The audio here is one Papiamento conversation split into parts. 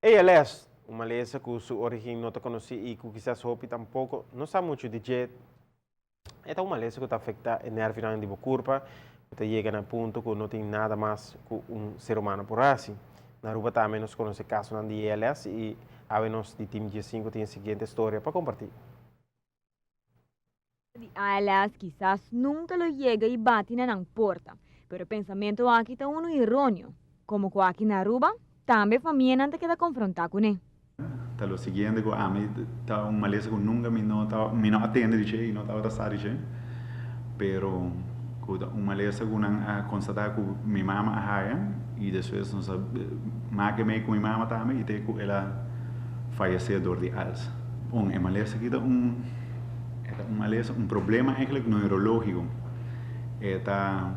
ALS, un malesa cu su origen no ta conoci y cu kisas hopi tampoco no sa mucho di dje. E ta un malesa cu ta afecta e nervionan di bo curpa, cu ta yega na punto cu no tin nada mas cu un ser humano por haci. Na Aruba tambe nos conoce casonan di ALS y awe nos di Team G5 tin e siguiente storia pa comparti. Di ALS kisas nunca lo yega y bati na nan porta, pero e pensamento aki ta uno ironio, como cu aki na Aruba tambe famianan ta keda confronta cune. Ta lo siguiente cu ami ta un malesa cu nunca mi no ta mi no a tende di dje y no tabata sa di dje, pero cu ta un malesa cu nan a constata cu mi mama a haya y despues nos a make mey cu mi mama tambe y te cu el a fayece door di als. Un e malesa aki ta un e ta un malesa un problema eigenlijk neurologico e ta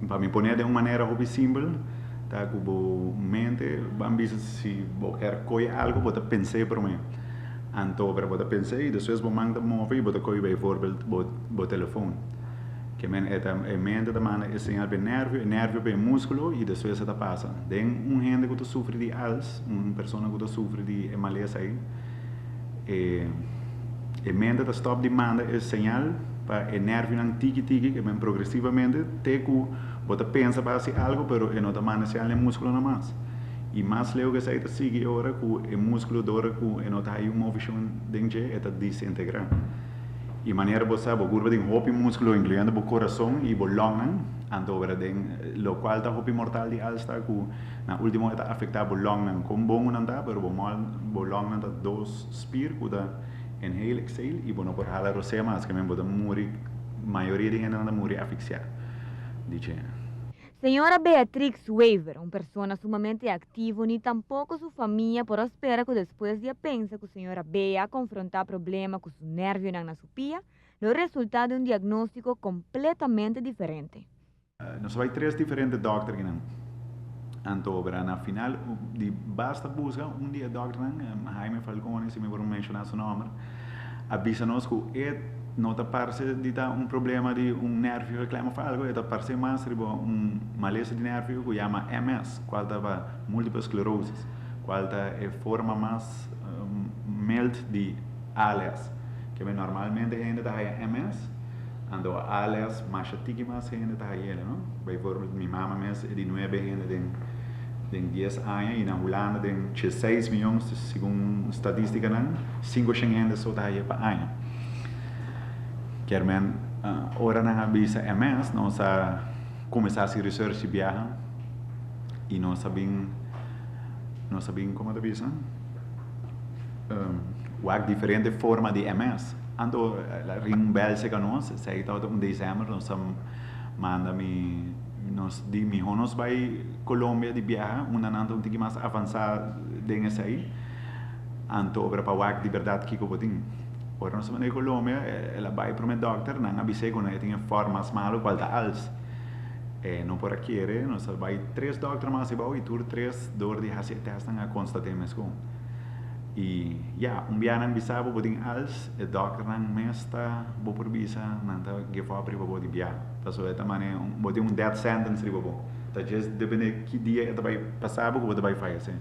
pa mi pone den un manera hopi simpel ta ku bo mente ban bisa si bo kier koy algo bo ta pens'é promé anto pero bo ta pens'é y despues bo man ta move y bo ta koy bijvoorbeeld bo bo telefon ke men e ta e mente ta manda e señal pa e nervio e nervio pa e muskulo y despues e ta pasa den un hende ku ta sufri di als. Un persona ku ta sufri di e malesa ei, e e mente ta stòp di manda e señal pa e nèrvionan tiki tiki, ke men progresivamente, te ku bo ta pensa pa hasi algu, pero e no ta manda señal na e múskulonan mas. I mas leu ku esei ta sigui e ora ku e múskulo dor ku e no ta haña un movishon den dje, e ta disintegrá. I manera bo sa, bo kurpa tin hopi múskulo, inkluyendo bo kurason i bo lòngnan, anto ora den lokual ta hopi mortal di als ta ku Na ultimo e ta afecta bo longnan. Con bon nan ta, pero bo mol bo longnan ta dos spier cu ta inhale, exhale y bo no por hala rosea mas, ke men bo ta muri, mayoria di hendenan ta muri asfixia, dice. Señora Beatrix Wever, un persona sumamente activo, ni tampoco su famia por a spera cu despues di a pensa cu señora Bea a confronta problema cu su nervionan na su pia, lo resulta di un diagnostico completamente diferente. Nos a bai tres diferente dòkter kinan. Anto bera na final di basta buska un di e dòkternan, Jaime Falcone si mi por menshoná su nòmber, a bisa nos ku e no ta parse di ta un problema di un nèrvio geklem òf algu, e ta parse mas riba un malesa di nèrvio ku yama MS, kual ta pa multiple sclerosis, kual ta e forma mas mild di ALS. Keme normalmente hende ta haya MS. Anto ALS masha tiki mas hende ta hayele no. Bijvoorbeeld mi mama mes e di nuebe hende den den dies aña y na Hulanda den diesseis miyon segun statisticanan cinco shen hende so ta haye pa aña. Kier men ora nan a bisa MS nos a cuminsa haci research di biaha y nos a bin nos a bin como ta bisa wak diferente forma di MS. Anto rin un bel cerca nos, esey tabata un december, nos a manda mi, nos di miho nos bay Colombia di biaha, unda nan ta un tiki mas avansa den esey, anto obra pa wak di berdad kico bo tin. Ora nos a manda Colombia, el a bay prome dokter, nan a bis'e cu nan e tin e forma mas malo cual ta als. E no por a kere, nos a bay tres dokter mas abao y tur tres door di haci e test nan a constate mescon. Y ya, un bia nan bisa bo bo tin als, e dokternan mes ta bo por bisa nan ta give up riba bo di bia. Pasobra e ta mane un, bo tin un death sentence riba bo. Ta djes depende ki dia e ta bay pasa bo ku bo ta bay fayece.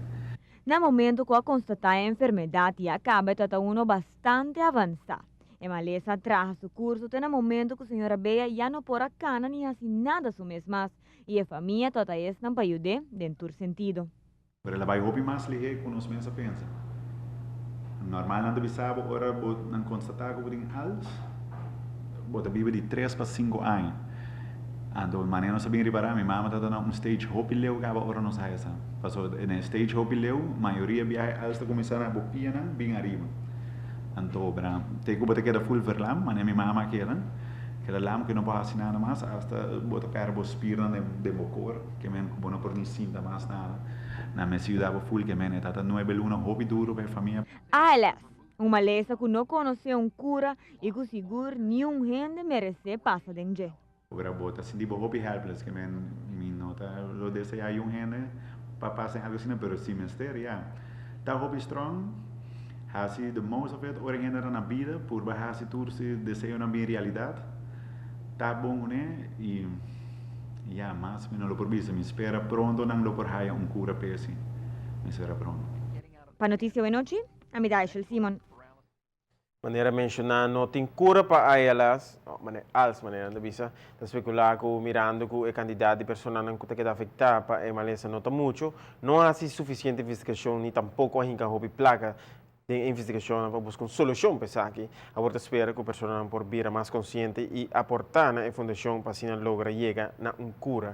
Na momento ku a konstatá e enfermedat ya kaba e ta ta uno bastante avansá. E malesa a traha su kurso te na momento ku señora Bea ya no por a kana ni hasi nada su mes mas i e famia ta ta esnan pa yud'é den tur sentido. Pero el a bai hopi mas lihé ku nos mes a pensa. Normal nan ta bisa bo ora bo nan konstatá ku bo tin als, bo ta biba di tres pa sinku aña. Anto manera nos a bin ripará, mi mama tabata na un stage hopi leu kaba ora nos a haya sa. Pasobra na e stage hopi leu, mayoria biaha als ta kuminsá na bo pianan bin ariba. Anto bra te ku bo ta keda ful verlam, manera mi mama a keda, keda lam ku no por hasi nada mas, asta bo ta pèrdè bo spirnan den bo kor. Ke men ku bo no por ni sinta mas nada. Nan mester yuda bo ful ke men e tata nuebe luna hopi duru pa e famia. ALS, un malesa ku no konosé un kura i ku sigur niun hende meresé pasa den dje. Ora bo ta sinti bo hopi helpless ke men mi no ta lo deseá yun hende pa pasa den algu asina pero si mester ya. Ta hopi strong, hasi the most of it ora e hende ta na bida purba hasi tur si deseonan bin realidat. Ta bon kuné i. Ya, mas mi no lo por bisa. Mi spera pronto nan lo por haya un cura p'e si. Mester a pronto. Pa Noticia Awe Nochi, ami ta Aishel Simon. Manera menshoná no tin kura pa ALS, als manera nan ta bisa, ta spekulá ku mirando ku e kantidat di personanan ku ta keda afektá pa e malesa no ta muchu, no a hasi sufisiente investigashon ni tampoko a hinka hopi plaka den e investigashonnan pa buska un solushon pa esaki. Awor ta spera ku personanan por bira mas konsiente i aportá na e fundashon pa asina logra yega na un kura.